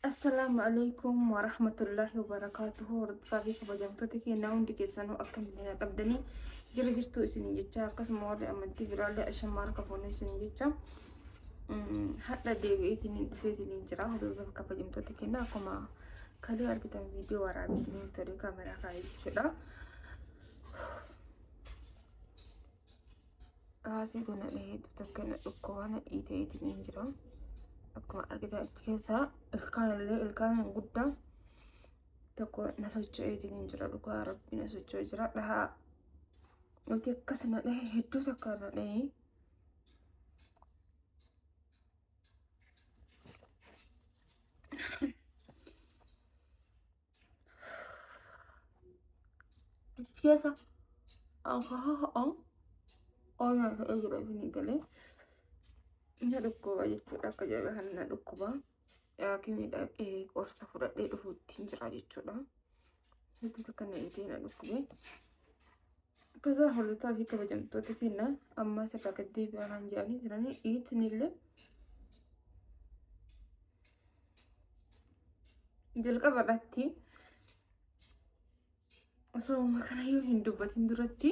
Assalaamu alaikum warahmatullaahi wabarakaatuhu. Hordofaa fi kabajamtoota keenyaa hundi keessanuu akka miidhagina qabdanii jira jirtuu isiniin jecha, akkasuma warri amantii biraallee ashamaa harka fuunee isiniin jecha, hadha deebi'eetiin dhufeetiin jira. Hordofaa fi kabajamtoota keenyaa, akkuma kalee argitan viidiyoo waraabeetiin ture, kaameraa kaa'ee jechuudha. Haasii tana hedduu takka na dhukkuba na dhiiteetiin jira. Akkuma argitan achi keessaa ilkaan illee, ilkaan guddaa tokko na socho'eetiin jira, dhugaa rabbi na socho'ee jira. Dhahaa nuti akkas na dhahe, hedduu takka na dhahe. Keessa oolmaa ta'ee jira, isinii galee na dhukkuba jechuudha. Akka jabaa kana na dhukkuba. Haakimii dhaqee qorsa fudhadhee dhufuutti hin jira jechuudha. Hedduu takka na dhiitee na dhukkube. Akkasuma hordoftoota fi kabajamtoota keenya, amma asirraa gad deebi'aa naan jedhanii jiranii, dhiitni illee jalqaba irratti osoo kanayyuu hin dubbatin duratti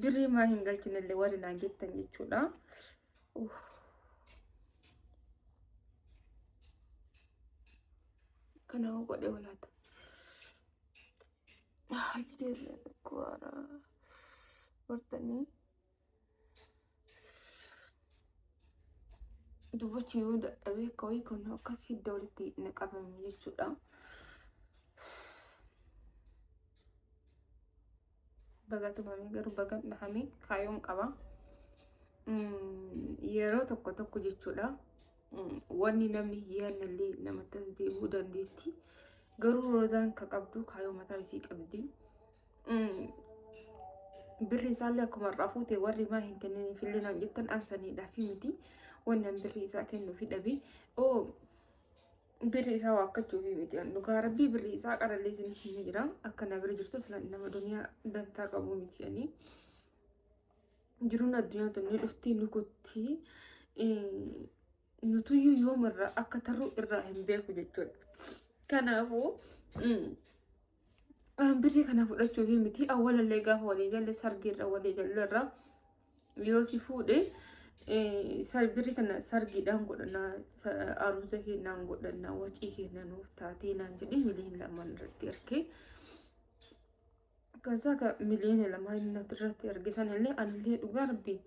birrii maa hin galchinellee warri naan jettan jechuudha. Kana hoo godhe walaata. Bartanii dubbachuu yoo dadhabee akka wayii kun akkas hidda walitti na qabame jechuudha. Baga tumamee garuu baga dhahamee kaayoon qaba. Yeroo tokko tokko jechuudha. Wanni namni hin yaadnellee namatti as deebi'uu dandeetti. Garuu Roozaan ka qabdu kaayoo mataa isii qabdi. Birri isaallee akkuma irraa fuute warri maa hin kenniniifillee naan jettan, ansaniidhaaf miti. Wanni an birri isaa kennuufi dhabe. Oo birri isaa waakkachuufi miti. An dhugaa rabbii birri isaa qarallee isin himee jira. Akka na bira jirtu sila nama duniyaa dantaa qabu miti ani. Jiruun addunyaa tun ni dhufti ni kutti. Nutuyyuu yoomirraa akka tarruu irraa hin beeku jechuudha. Kanaafuu birrii kana fudhachuufi miti. Awwalallee gaafa walii galle, sargiirra walii gallerra, yoo si fuudhe birrii kana sargiidhaan godhanna, aruuza keenyaan godhanna, wacii keenya nuuf taatee naan jedhee miliyoona 2 irratti ergee. Kasaa ka miliyoona 2 inni irratti erge sanillee anillee dhugaa rabbii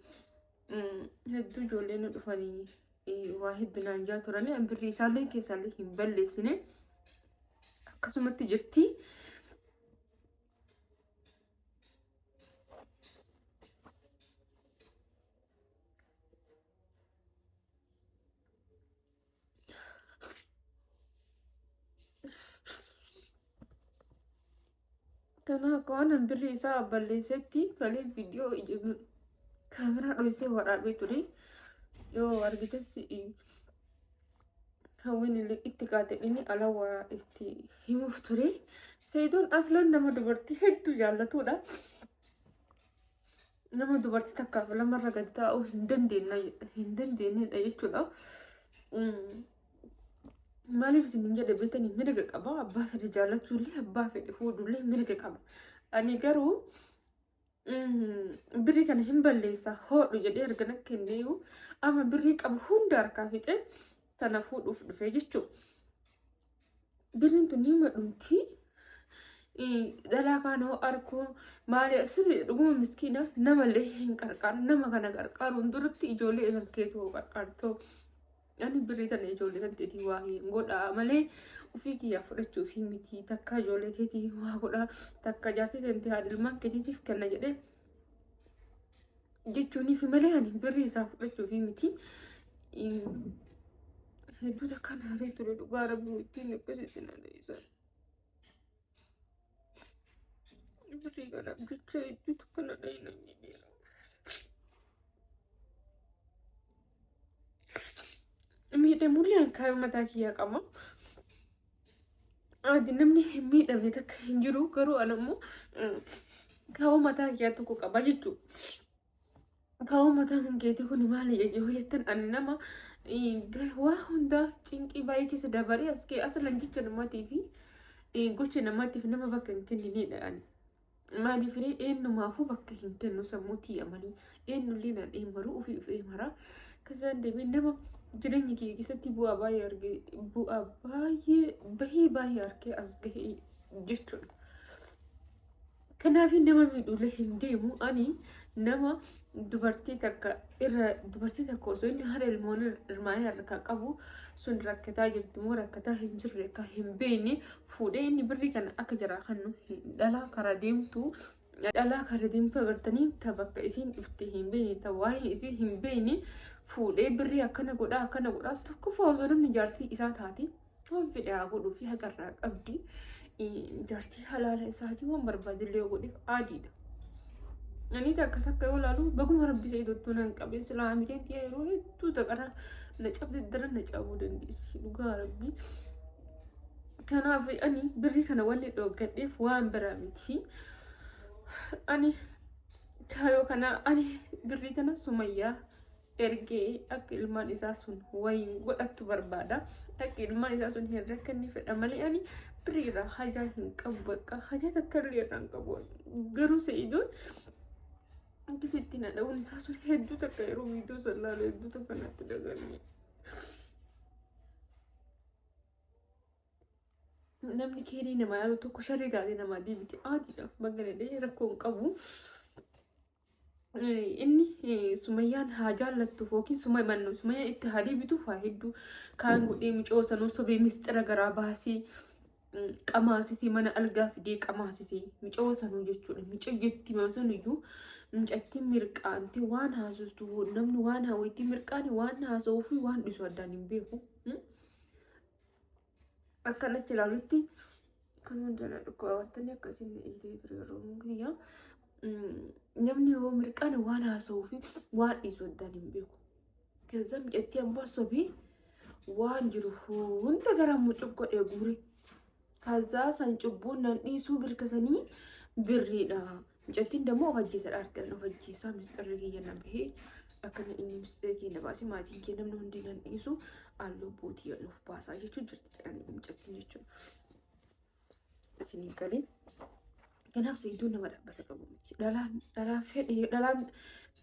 hedduu ijoolleen nu dhufanii waa hedduu naan jaa turanii, birrii isaallee keessaallee hin balleessine, akkasumatti jirti. Kana akka waan birrii isaa balleessetti kalee viidiyoo kaameraa dhoysee waraabee ture. Yoo argites hawwiin illee itti kaate, inni ala waa itti himuuf ture. Seedoon aslan nama dubartii hedduu jaallatudha. Nama dubartii takkaaf lamarra gadi taa'uu hin dandeenyedha jechuudha. Maaliif isin hin jedhe beektanii? Mirga qaba, abbaa fedhe jaallachuullee abbaa fedhe fuudhullee mirga qaba. Ani garuu birrii kana hin balleessa hoodhu jedhee erga na kenneeyu, amma birrii qabu hunda harkaa fixee tana fuudhuuf dhufe jechuudha. Birriin tun nima dhumti. Dhalaa kaan hoo arkuu maali sirrii, dhuguma miskiina namallee hin qarqaara. Nama kana qarqaaruun duratti ijoollee isan keetu hoo qarqaartoo. Ani birrii tana ijoollee tan teetii waa hin godhaa malee ofii kiyyaa fudhachuuf miti. Takka ijoollee teetii waa godhaa, takka jaartii tantee haadha ilmaan keetiitiif kenna jedhee jechuuniif malee ani birrii isaa fudhachuuf miti. Hedduu takka naaree ture, dhugaa rabbii ittiin akkasitti na dheessan. Birrii kanaaf jecha hedduu takka na dhahina miidheera. Miidhamullee an kaayyoo mataa kiyyaa qaba. Ati namni hin miidhamne takka hin jiru, garuu an ammoo kaayyoo mataa kiyyaa tokko qaba jechuudha. Kaayyoo mataa kan keetii kun maali yoo jettan, ani nama Waa hundaa cinqii baay'ee keessa dabaree as ga'e aslan jecha namaatii fi gocha namaatiif nama bakka hin kenninedha ani. Maaliif ree eenyumaafuu bakka hin kennu sammuu tiyya malee eenyullee naan eemaru ofii of eemara. Kasaan deemee nama jireenya kiyya keessatti bu'aa baay'ee arge bu'aa baay'ee bahii baay'ee argee as gahe jechuudha. Kanaaf nama miidhuulee hin deemu ani nama dubartii takka irra dubartii takka osoo inni haadha ilmoon ilmaanii harkaa qabu sun rakkataa jirti moo rakkataa hin jirre akka hin beekne fuudhee inni birrii kana akka jaraa kannu dhalaa karaa deemtu dhalaa karaa deemtu agartanii ta bakka isiin dhufte hin beekne ta waa'ee isii hin beekne fuudhee birrii akkana godhaa akkana godhaa tokkoffaa osoo namni jaartii isaa taate waan fedhe haa godhuu fi haqarraa qabdi jaartii halaala isaatii waan barbaadillee yoo godheef aadiidha. Ani takka takka yoo ilaalu baguma rabbi isa idottuu nan qabe silaa hamileen tiyya yeroo hedduu taqara na cabde daran na cabuu dandeessi dhugaa rabbi. Kanaaf ani birrii kana wanni dhooggadheef waan biraa miti. Ani kaayoo kana ani birrii tana sumayyaa ergee akka ilmaan isaa sun wayiin godhattu barbaada. Akka ilmaan isaa sun hin rakkanne fedha malee ani birrii irraa hajaa hin qabu bakka hajaa takka illee irraa hin qabu. Garuu Sa'idoon akkasitti na dha'uun isaa sun hedduu takka yeroo viidiyoo san laalu hedduu takka natti dhaga'ame. Namni keerii namaa yaadu tokko sharrii taatee namaa deebiti aadiidha. Bakka dhadhee rakkoo hin qabu. Inni sumayyaan haa jaallattuuf yookiin sumayyaan itti haa deebituuf haa hedduu kaan godhee micoo sanuu sobee misxira garaa baasee qamaasisee mana algaa fidee qamaasisee micoo sanuu jechuudha. Micoo jetti saniyyuu mucattiin mirqaante waan haasoftu namni waan hawwiitti mirqaane waan haasa'uu fi waan dhisu addaan hin beeku. Akkan achi ilaalutti kan hunda na dhukkuba wartanii akkasiin na dhiitee ture yeroo kiyya. Namni yoo mirqaane waan haasa'uu fi waan dhiisu addaan hin beeku. Keessa mucattii ammoo sobee waan jiru hunda gara mucuq godhee guure. Kazaa san cubbuun nan dhiisuu birkasanii birriidha. Mucattiin dammoo of ajjeesa dhaarte of ajjeesaa misxirri kiyya na bahee akkana inni misxirri kiyya na baasee maatiin kee namni hundi nan dhiisu an lubbuu tiyya nuuf baasaa jechuun jirti jedhanii mucattiin jechuudha. Isinii galee. Kanaaf Sa'idoon nama dhaabbata qabu miti. Dhalaan dhalaa fedhe dhalaan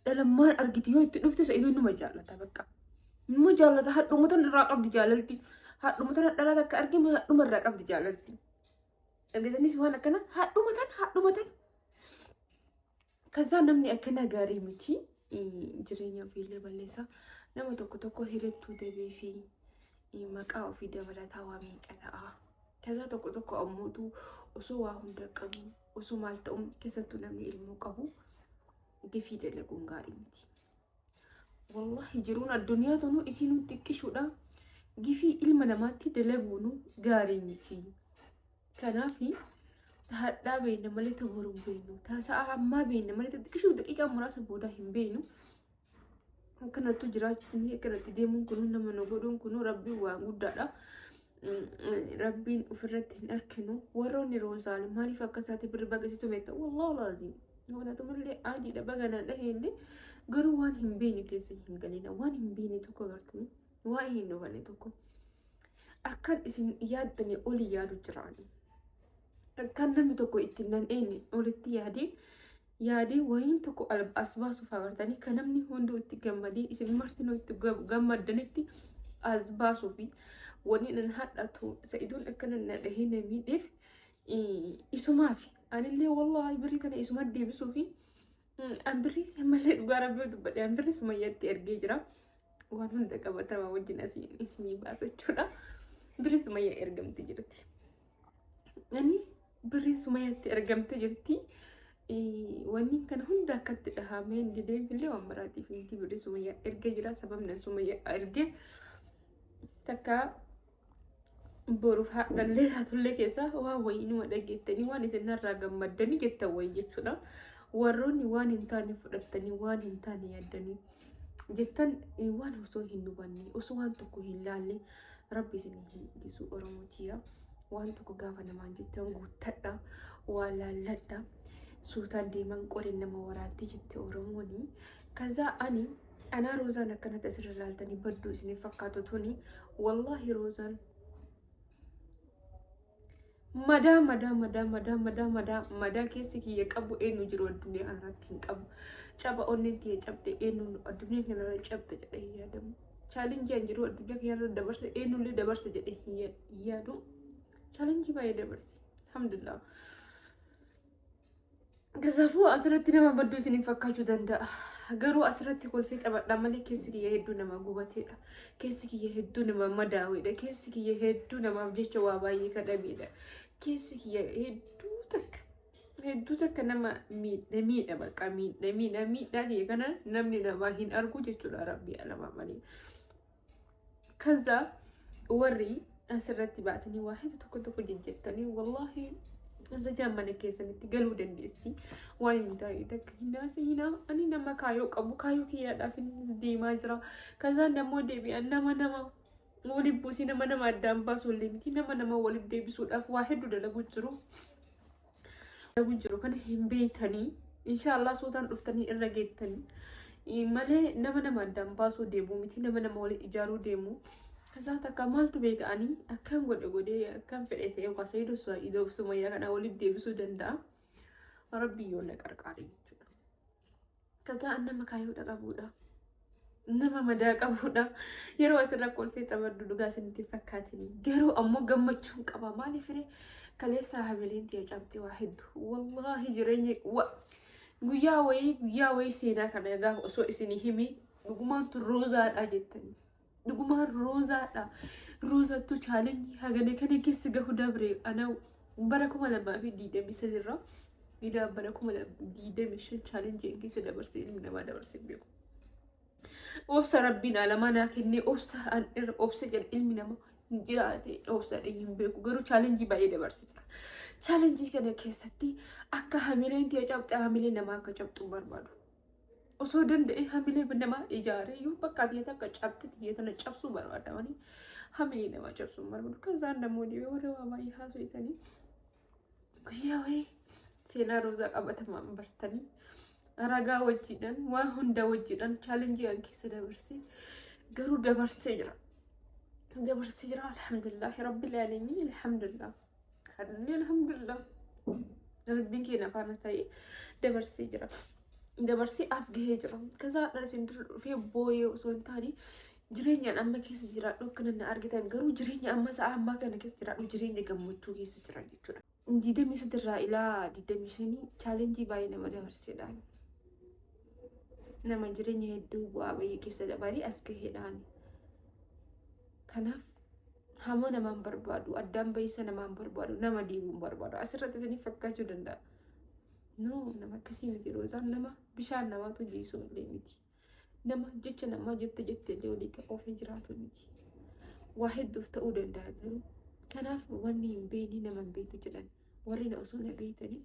dhalammaan argite yoo itti dhufte Sa'idoon numa jaallata bakka. Numa jaallata hadhuma tan irraa qabdi jaalalti. Hadhuma tan dhalaa takka argime hadhuma irraa qabdi jaalalti. Argitanis waan akkana hadhuma tan hadhuma tan. Kazaa namni akkana gaarii miti. Jireenya ofiillee balleessa. Nama tokko tokko hirettuu dabee fi maqaa ofii dabalataa waa meeqa ta'a. Kazaa tokko tokko ammootu osoo waa hunda qabu osoo maal ta'u keessattuu namni ilmoo qabu gifii dalaguun gaarii miti. Wallahi jiruun addunyaa tunu isinuu xiqqishuudha. Gifii ilma namaatti dalaguunu gaarii miti. Kanaaf hadhaa beekna malee ta boru hin beeknu. Ta sa'a ammaa beekna malee ta xiqqishuu daqiiqaa muraasa booda hin beeknu. Akkanattu jiraachuu akkanatti deemuun kunuu nama nu godhuun kunuu rabbiin waan guddaadha. Rabbiin ofirratti hin arginu. Warroonni roozaali maaliif akka isaatti birri baqisitu beekta? Wallaahu laaziim. Waan tumillee adiidha baga na dhahe illee garuu waan hin beekne keessa hin galina. Waan hin beekne tokko agartanii waan hin hubanne tokko. Akkan isin yaaddanii olii yaadu jiraani. Akkan namni tokko ittiin nan eenye olitti yaadee yaadee wayiin tokko as baasuuf agartanii kan namni hunduu itti gammadee isin martinuu itti gammaddanitti as baasuufi wanni nan hadhatu sa'idoon akkana na dhahee na miidheef isumaafi anillee wallaahi birrii tana isuma deebisuufi an birrii malee dhugaa rabbii dubbadhe an birrii sumayyatti ergee jira waan hunda qabatama wajjin asiin isinii baasa jechuudha birrii sumayya ergamte jirti. Ani birrii sumayyatti ergamte jirti. Wanni kana hunda akkatti dhahamee hin dideefillee waan biraatiif miti birrii sumayyaa ergee jira sababni sumayyaa ergee takka boruuf haadhallee haatullee keessaa waan wayii numa dhageettanii waan isin narraa gammaddanii jettan wayii jechuudha. Warroonni waan hin taane fudhattanii waan hin taane yaaddanii jettan waan osoo hin hubanne osoo waan tokko hin laalle rabbi isin hin dhiisu Oromoo tiyya. Waan tokko gaafa namaan jettan guuttadha waa laalladha suutaan deeman qoreen nama waraanti jette Oromooni. Kazaa ani Anaa Roozaan akkanatti asirra ilaaltanii badduu isiniif fakkaatu tuni, wallaahi Roozaan madaa madaa madaa madaa madaa madaa madaa keessi kiyya qabu eenyu jiru addunyaa kanarratti hin qabu. Caba onneen tiyya cabxe eenyu addunyaa kanarra cabxe jedhee hin yaadamu. Challenge an jiru addunyaa kanarra dabarse eenyullee dabarse jedhee hin yaadu. Challenge baay'ee dabarse. Alhamdulillah. Kasaafuu asirratti nama badduu isiniif fakkaachuu danda'a. Garuu asirratti kolfee taphadha malee keessi kiyya hedduu nama gubateedha. Keessi kiyya hedduu nama madaawedha. Keessi kiyya hedduu namaaf jecha waa baay'ee kadhameedha. Keessi kiyya hedduu takka hedduu takka nama miidhe, miidha, bakka miidhe, miidha, miidhaa kiyya kana namni namaa hin argu jechuudha, rabbii alamaa malee. Kaza warri asirratti baatanii waa hedduu tokko tokko jejjettanii, wallaahi zajaan mana keessanitti galuu dandeessi. Waan hin taane takka hin haasa'inaa. Ani nama kaayoo qabu, kaayoo kiyyaadhaaf hin deemaa jira. Kazaan ammoo deebi'an nama nama waliif buusii, nama nama addaan baasu illee miti, nama nama waliif deebisuudhaaf waa hedduu dalagu jiru. Dalagu jiru kana hin beeytanii. Inshaallah suutaan dhuftanii irra geettanii. Malee nama nama addaan baasuu deemu miti, nama nama waliin ijaaruu deemu. Kazaa takka maaltu beeka, ani akkan godhe godhee akkan fedhe ta'e yookaan Saidoo Saidoo fi Sumayyaa kana walitti deebisuu danda'a. Rabbi yoo na qarqaare jechuudha. Kazaa an nama kaayyoodha qabuudha. Nama madaa qabuudha. Yeroo asirra kolfee taphadhu dhugaa isinitti fakkaatini. Garuu ammoo gammachuun qaba. Maaliif ree, kaleessaa hamileen tiyya cabxee waa hedduu. Wallaahi jireenya guyyaa wayii guyyaa wayii seenaa kana gaafa osoo isinii himi, dhugumaan tun Roozaadha jettanii. Dhugumaan Roozaadha. Roozattu challenge hagana kana keessa gahu dabre, ana bara 2023 irraa ilaa bara 2025 challenge keessa dabarse ilmi namaa dabarse hin beeku. Obsa rabbiin alamaa naa kennee, obsa an irra obsa jedhe ilmi namaa hin jiraate, obsa hin beeku, garuu challenge baay'ee dabarse jira. Challenge kana keessatti akka hamileen tiyya cabxe hamilee namaa akka cabxu barbaadu. Osoo danda'e hamilee namaa ijaaree iyyuu bakka tiyya takka cabxe tiyya tana cabsuu barbaada malee hamilee namaa cabsuu hin barbaadu. Kan isaan dammoo dhibee warra waa baay'ee haasofitanii guyyaa wayii seenaa Roozaa qabatamaan bartanii ragaa wajjiidhaan, waan hunda wajjiidhaan challenge an keessa dabarsee garuu dabarsee jira. Dabarsee jira, alhamdulillah rabbil aalamiin, alhamdulillah. Alhamdulillah. Rabbiin keenya faana ta'ee dabarsee jira. Dabarsee as gahee jira. Kaza hadha isin dura dhufee booyee osoo hin taane, jireenyaan amma keessa jiraadhu akkana na argitan, garuu jireenya amma sa'a ammaa kana keessa jiraadhu jireenya gammachuu keessa jira jechuudha. 23 irraa ilaa 25 challenge baay'ee nama dabarseedhaan. Nama jireenya hedduu bu'aa bahii keessa dabaree as gaheedhaan. Kanaaf hamoo namaan barbaadu, addaan bahiisa namaan barbaadu, nama diiguun barbaadu. Asirratti isiniif fakkaachuu danda'a. No, nama akkasii miti Roozaan, nama bishaan namaatu jiisuu illee miti. Nama jecha namaa jette jette illee olii oofee jiraatu miti. Waa hedduuf ta'uu danda'a garuu. Kanaaf wanni hin beekne nama hin beektu jedhan. Warri na osoo na beektanii,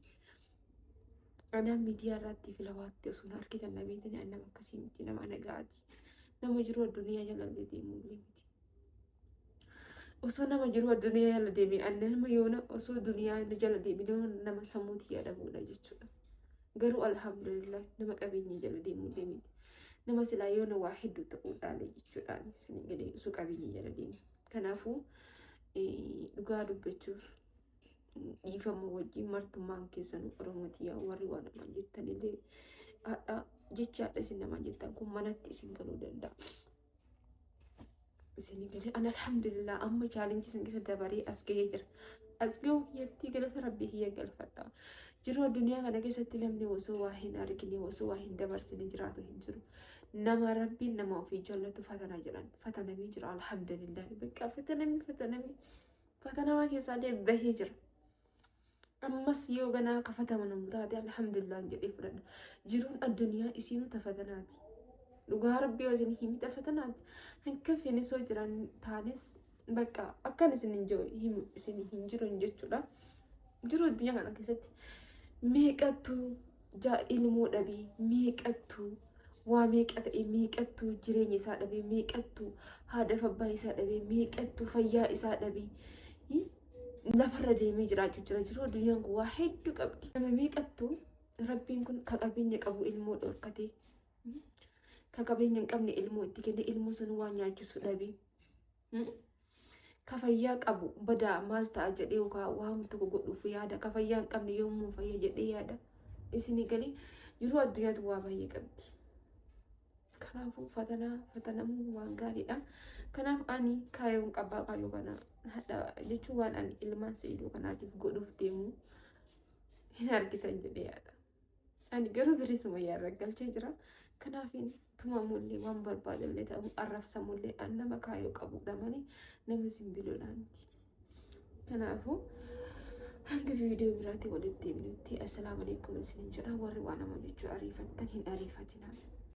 anaan miidiyaa irratti filawaatti osoo na argitan na beektanii, an nama akkasii miti, nama nagaati. Nama jiru addunyaa jala illee deemuu illee miti. Osoo nama jiru addunyaa jala deeme, an nama yoona osoo duniyaa jala deeme nama sammuuti yaadamuudha jechuudha. Garuu alhamdulillah nama qabeenya jala deemuu illee miti. Nama silaa yoona waa hedduu ta'uu dhaale jechuudhaan isin galee osoo qabeenya jala deeme. Kanaafuu dhugaa dubbachuuf, dhiifama wajjin, martummaan keessan Oromootii warri waa namaan jettanillee, haadha jecha haadha isin namaan jettan kun manatti isin galuu danda'a. Isin galee, an alhamdulillah amma challenge isin keessa dabaree as gahee jira. As gahuu kiyyatti galata rabbii kiyya galfadha. Jiruu addunyaa kana keessatti namni osoo waa hin argine, osoo waa hin dabarsine jiraatu hin jiru. Nama rabbiin nama ofii jaallatu fatanaa jedhan. Fatanamee jira, alhamdulillah. Bakka fatanamee fatanamee fatanamaa keessaa illee bahee jira. Ammas yoo ganaa kafatamanamu taate, alhamdulillah jedhee fudhadha. Jiruun addunyaa isiinuu tafatanaati. Dhugaa rabbii yoo isin himi tafatanaati. Hanka fenisoo jiran taanes bakka akkan isin himu isin hin jiru jechuudha. Jiruu addunyaa kana keessatti meeqattu ilmoo dhabee, meeqattu waa meeqa ta'e, meeqattu jireenya isaa dhabee, meeqattu haadha fi abbaa isaa dhabee, meeqattu fayyaa isaa dhabee lafarra deemee jiraachuu jira. Jiruu addunyaan kun waa hedduu qabdi. Nama meeqattu rabbiin kun ka qabeenya qabu ilmoo dhorkate. Ka qabeenya hin qabne ilmoo itti kenne ilmoo sun waan nyaachisu dhabe. Ka fayyaa qabu badaa maal ta'a jedhee yookaan waan tokko godhuuf yaada. Ka fayyaa hin qabne yommuu fayya jedhee yaada. Isinii galee jiruu addunyaatu waa baay'ee qabdi. Kanaafuu fatanaa fatanamuu waan gaariidha. Kanaaf ani kaayyoon qabaa kaayyoo kana hadha jechuun waan ani ilmaan Sa'idoo kanaatiif godhuuf deemu hin argitan jedhee yaada. Ani garuu birrii sumayyaa irra galchee jira. Kanaafin tumamullee waan barbaadullee ta'u arrabsamullee an nama kaayyoo qabudha malee nama simbiloodhaa miti. Kanaafuu hanga viidiyoo biraatti walitti deebinutti assalaamu alaikum isinin jedha warri waan nama jechuu ariifattan hin ariifatinaa.